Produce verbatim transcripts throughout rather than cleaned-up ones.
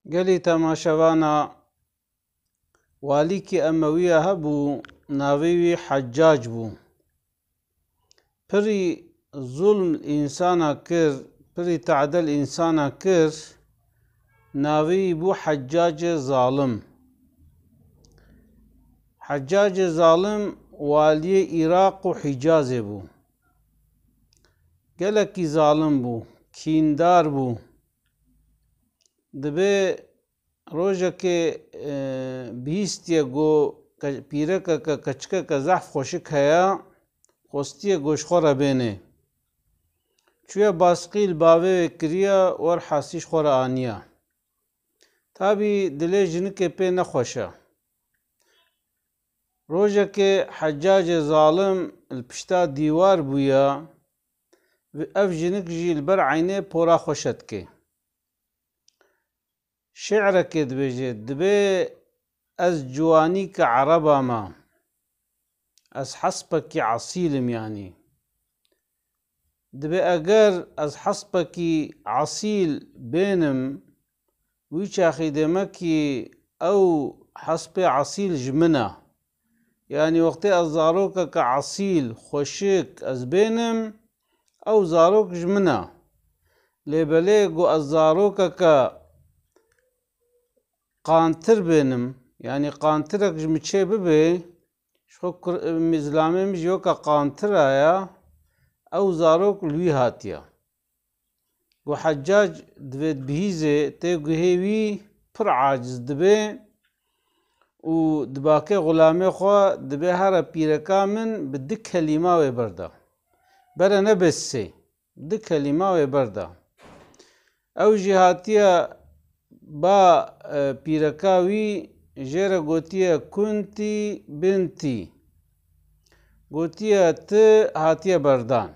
Gelî temaşevana, walîkî Emewiya hebû, navê wî Heccac bû. Pirî zulm însana kir, pirî tadel însana kir, navê wî bû Heccacê Zalim. Heccacê Zalim waliyê Îraq û Hîcazê bû. Gelekî zalim bû, kîndar bû. Dibê rojekê, e, bihîstiye ku ke-, pîrekeke, keçikeke zehf xweşik heye, xwestiye ku ji xwe re bênê. Çûye basqî li bavê wê kiriye, werhasî ji xwe re aniye. Tabî dilê jinikê pê nexweş e. Rojekê Heccacê Zalim li pişta dîwar bûye, ev jinik jî li ber eynê pora xwe şetkê. Şi'rekê dibêje, dibê ez ciwanîke Ereba me, ez hespekî esîl im, yanî. Dibê eger ez hespekî esîl bênim, wî çaxî demekî ew hespê esîl ji min e. Yanî wextê ez zarokeke esîl, xweşik ez bênim, ew zarok ji min e. Lê belê ku ez zarokeke qantir bênim, yanî qantirek ji min çê bibe, ji xwe kur-, zilamê min jî weke qantira ye, ew zarok li wî hatiye. Ku Heccac divê dibihîzê, tê guhê wî pir aciz dibe û dibake xulamê xwe, dibê here pîreka min bi du kelîma wê berda. Bere nebe sê, du kelîma wê berda. Ew jî hatiye ba, e, pîreka wî, jê re gotiye kuntî bintî. Gotiye ti hatiye berdan.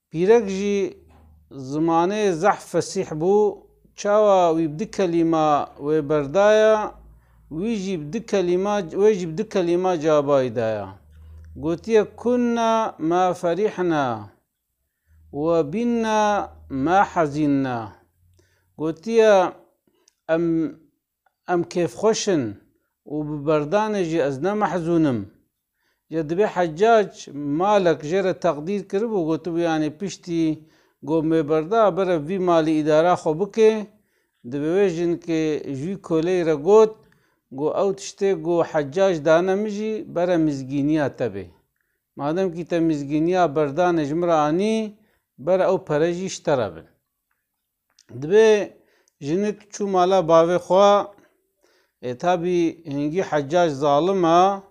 Pîrek jî zimanê zehf fesîh bû, çawa wî bi du kelîma wê berdaya, wî jî bi du kelîma, wê jî bi du kelîma cewabay daya. Gotiye, "Kunna ma ferihna we binna ma hezînna." Gotiye, "Em, em kêfxweş in û bi berdanê jî ez ne mehzûn im." Ya dibê Heccac malek jê re teqdîr kiribû, gotibû, yanî piştî ku me berda, bere vî malî îdara xwe bike, dibê wê jinikê ji wî koleyî re got, ku ew tiştê ku Heccac dane min jî bere mizgîniya te be. Madem kî te mizgîniya berdanê ji min re anî, bere ew pere jî ji te re bin. Dibê jinik çû mala bavê xwe, ê tabî hingî Heccac zalim e,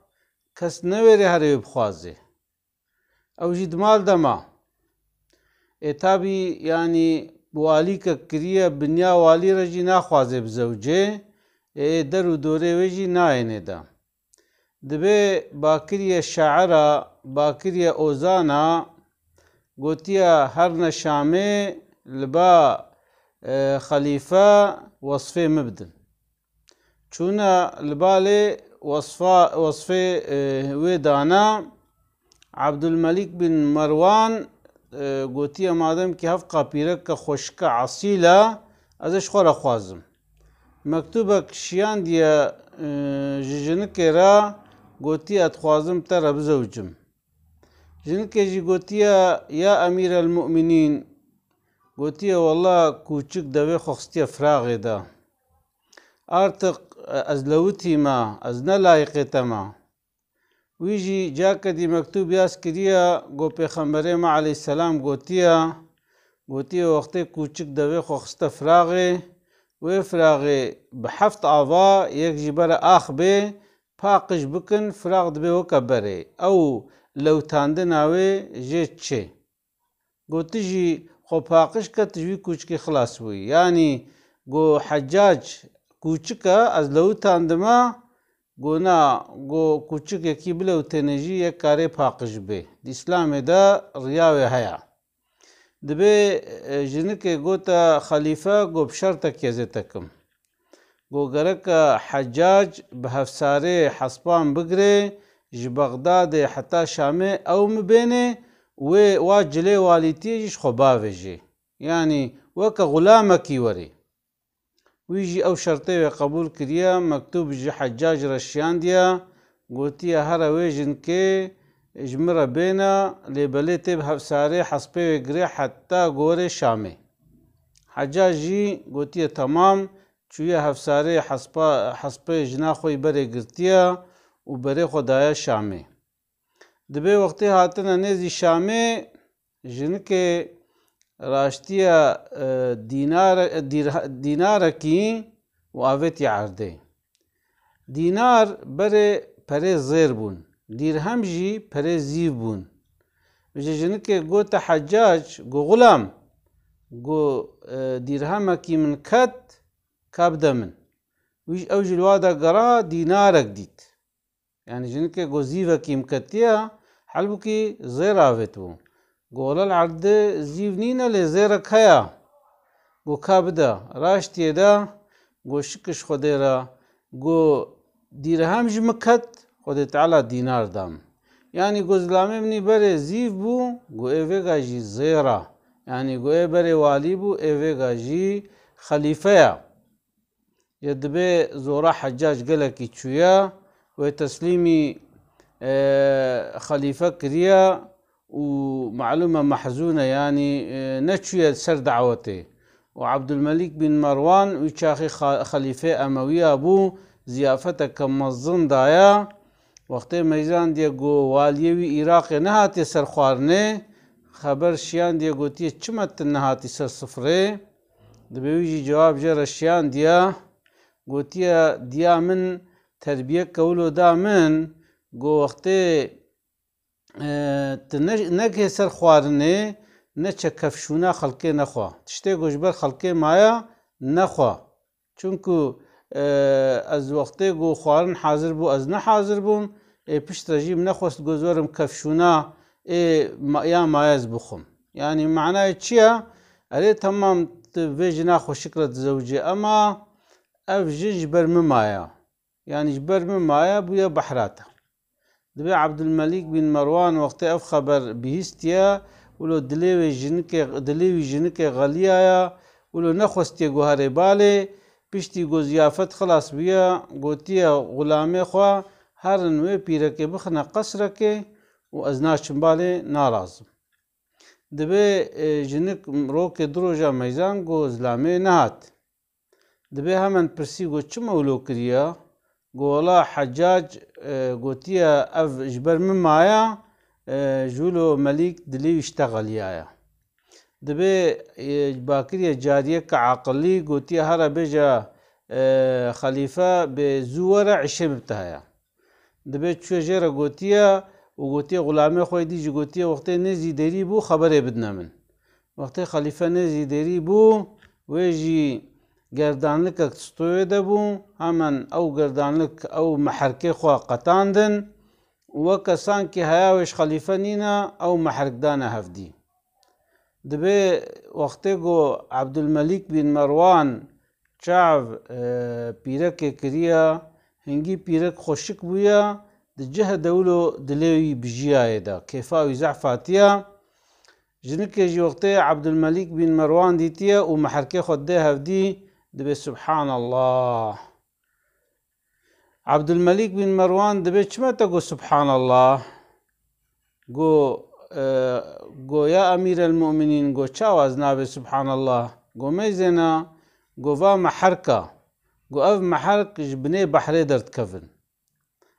kes newêrê herê wê bixwaze. Ew jî di mal de ma. Ê tabî, yanî, walîkek kiriye, binya walî re jî naxwaze bizewicê, ê der û dorê wê jî nayêne de. Dibê bakiriye şaira, bakiriye ozana, gotiye, "Herne Şamê li ba, e, xelîfe wesfê min bidin." Çûne li balê wesfa-, wesfê, e, wê dana. Abdulmelik bin Merwan, e, gotiye, "Madem ki hevqa pîreke xweşike esîl e, ez ê ji xwe re xwazim." Mektûbek şiyandiye, e, ji jinikê re, gotiye, "Ez dixwazim te re bizewicim." Jinikê jî gotiye, "Ya Emîr el Mu'minîn," gotiye, "Wela kûçik devê xwe xistiye firaxê de. Artık, e, ez lewitî me, ez ne layiqê te me." Wî jî cake dî mektûb yaz kiriye, got, "Pêxemberê me aleyhisselam gotiye, gotiye, wextê kûçik devê xwe xiste firaxê, wê firaxê bi heft ava, yek jî bere ax bê, paqij bikin, firax dibe weke berê. Ew lewtandina wê jê çê." Got, "Tu jî xwe paqij ke, tu ji wî kûçikê xilas bûyî." Yanî, got, "Heccac kûçik e, ez lewitandime." Got, "Na, got, kûçikekî bilewtêne jî yek karê paqij bê." Di Îslamê de riya wê heye. Dibê, e, jinikê gote xelîfe, got, "Bi şertekî ez ê te kim." Got, "Gereke Heccac bi hevsarê hespan bigirê, ji Bexdadê heta Şamê ew min bênê, wê wa cilê walîtiyê jî ji xwe bavêjê. Yanî weke xulamekî werê." Wî jî ew şertê wê qebûl kiriye, mektûb ji Heccac re şiyandiye, gotiye, here wê jinkê ji min re bêne, lê belê tê bi hevsarê hespê wê girê heta gorê Şamê. Heccac jî gotiye, temam, çûye hevsarê hespa-, hespê jina xwe yî berê girtiye û berê xwe daye Şamê. Dibê wextê hatine nêzî Şamê, jinikê raştiye, e, dînare-, dîrha-, dînarekî û avêtiye erdê. Dînar berê perê zêr bûn, dîrhem jî perê zîv bûn. Ji jinikê gote Heccac, got, xulam, got, e, dîrhemekî min ket, ka bide min. Wî jî, ew jî li wa de gera dînarek dît. Yanî jinikê got zîvekî min ketiye, helbûkî zêr avêtibû. Got, wele li erdê zîv nîne lê zêrek heye. Got, ka bide. Raştiyê de, got, şikir ji Xwedê re, got, dîrhem ji min ket, Xwedê Teala dînar da min. Yanî got, zilamê min î berê zîv bû, got, ê vêga jî zêr e. Yanî got, ê berê walî bû, ê vêga jî xelîfe ye. Ya dibê zora Heccac gelekî çûye, wê teslîmî, e, xelîfe kiriye û malûm e mehzûn e, yanî, e, neçûye ser dawetê. Û Ebdulmelîk bin Merwan wî çaxê xa-, xelîfê Emewîya bû, ziyafeteke mezin daye. Wextê meyzandiye got waliyê wî Iraqê nehatiye ser xwarinê, xeber şiyandiye gotiye, çima tu nehatî ser sifrê? Dibê wî jî cewab jê re şiyandiye, gotiye, diya min terbiyeke wilo da min, got, wextê, e, tu ne, negihê ser xwarinê, neçe kefşûna xelkê nexwe. Tiştê ku ji ber xelkê maye, nexwe. Çunku, e, ez wextê ku xwarin hazir bû, ez ne hazir bûm, ê piştre jî min nexwest ku ez werim kefşûna ê ma-, ya maye ez bixwim. Yanî manayê çi ye? Erê, temam, tu vê jina xweşik re dizewicê, ema ev jin ji ber min maye. Yanî ji ber min maye, bûye behra te. Dibê Ebdulmelîk bin Merwan wextê ev xeber bihîstiye, wilo dilê wê jinikê, dilê wî jinikê xeliyaye, wilo nexwestiye guherê balê, piştî ku ziyafet xilas bûye, gotiye xulamê xwe, herin wê pîrekê bixine qesrekê û ez naçim balê, narazim. Dibê, e, jinik rokê du roja meyzan ku zilamê nehat. Dibê hemen pirsî got, çima wilo kiriye? Got, wela Heccac, e, gotiye, ev ji ber min maye, e, ji wilo Melîk dilê wî ji te xeliyaye. Dibê, e, bakiriye cariyeke aqilî, gotiye, here bêje, e, xelîfe bê zû were, îşê min bi te heye. Dibê çûye jê re gotiye û gotiye xulamê xwe yê dî jî gotiye, wextê nêzî derî bû, xeberê bidine min. Wextê xelîfe nêzî derî bû, wê jî gerdanlikek stûyê de bû, hemen ew gerdanlik, ew meherkê xwe qetandin û weke sankî heya wê ji xelîfe nîne, ew meherk dane hevdî. Dibê wextê ku Ebdulmelîk bin Merwan çav, e, pîrekê kiriye, hingî pîrek xweşik bûye, di cih de wilo dilê wî bijiyayê de, kêfa wî zehf hatiye. Jinikê jî wextê Ebdulmelîk bin Merwan dîtiye û meherkê xwe didê hevdî, dibê, Subhanallah. Ebdulmelîk bin Merwan dibê, çima te got Subhanallah? Go, e, go, ya Emîrelmumînîn, go, çawa ez nabê Subhanallah? Go, meyzêna, go, va meherka. Go, ev meherk ji binê behrê derdikevin.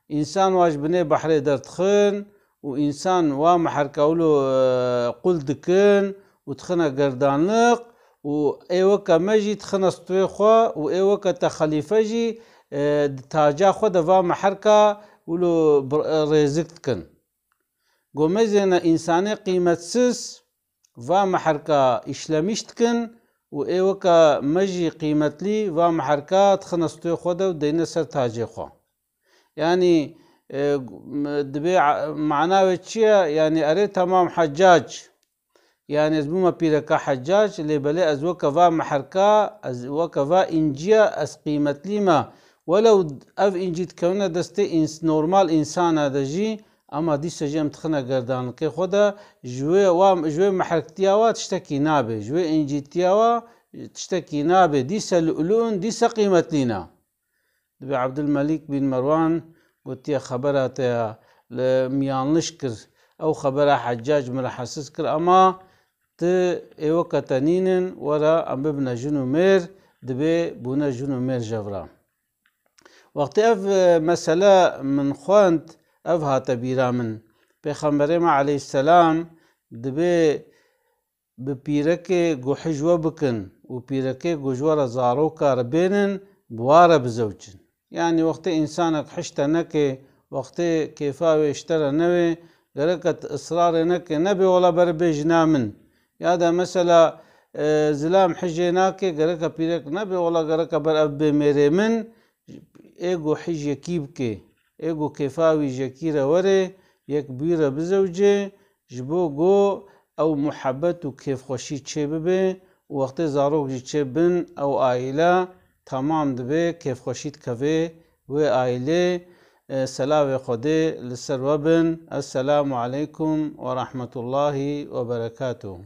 Însan wa ji binê behrê derdixin û însan wa meherka wilo, e, qul dikin û dixine gerdanliq û ê weke me jî dixine stûyê xwe û ê weke te xelîfe jî, e, di taca xwe de va meherka wilo bir-, e, rêzik dikin. Go, meyzêne, însanê qîmetsiz va meherka îşlemîş dikin û ê weke me jî qîmetlî va meherka dixine stûyê xwe de û deyne ser tacê xwe. Yanî, e, m-, dibê a-, mana wê çi ye? Yanî, erê, temam, Heccac. Yanî, ez bûme pîreka Heccac, lê belê ez weke va meherka, ez weke va înciya, ez qîmetlî me. Welew ev încî dikevine destê îns-, normal însana de jî, ema dîsa jî em dixine gerdanikê xwe de, ji wê wa, ji wê meherktiya wa tiştekî nabe, ji wê încîtiya wa tiştekî nabe, dîse lu'lu'un, dîse qîmetlîna. Dibê Ebdulmelîk bin Merwan gotiye xebera te ya, li min yanlış kir. Ew xebera Heccac min rahatsiz kir, ama ti ê weke te nînin, were em bibine jin û mêr, dibê bûne jin û mêr jevra. Wextê ev, e, mesele min xwend, ev hate bîra min. Pêxemberê me aleyhisselam dibê bi pîrekê guhij we bikin û pîrekê ku ji we re zaroka re bênin, bi wa re bizewcin. Yanî wextê însanek hişte neke, wextê kêfa wê ji te re newê, gereke tu israrê neke, nebe wela bere bê jina min. Ya da mesela, e, zilam hijê nake, gereke pîrek nebe wela gereke ber ev bê mêrê min. Ê ku hij yekî bike, ê ku kêfa wî ji yekî re were, yek bi wî re bizewce, ji bo ku ew muhebet û kêfxweşî çêbibe û wextê zarok jî çêbin, ew aîle temam dibe, kêfxweşî dikeve wê aîlê. E, selavê Xwedê li ser we bin. Esselamu aleykum ve rahmetullahi ve berekatuhu.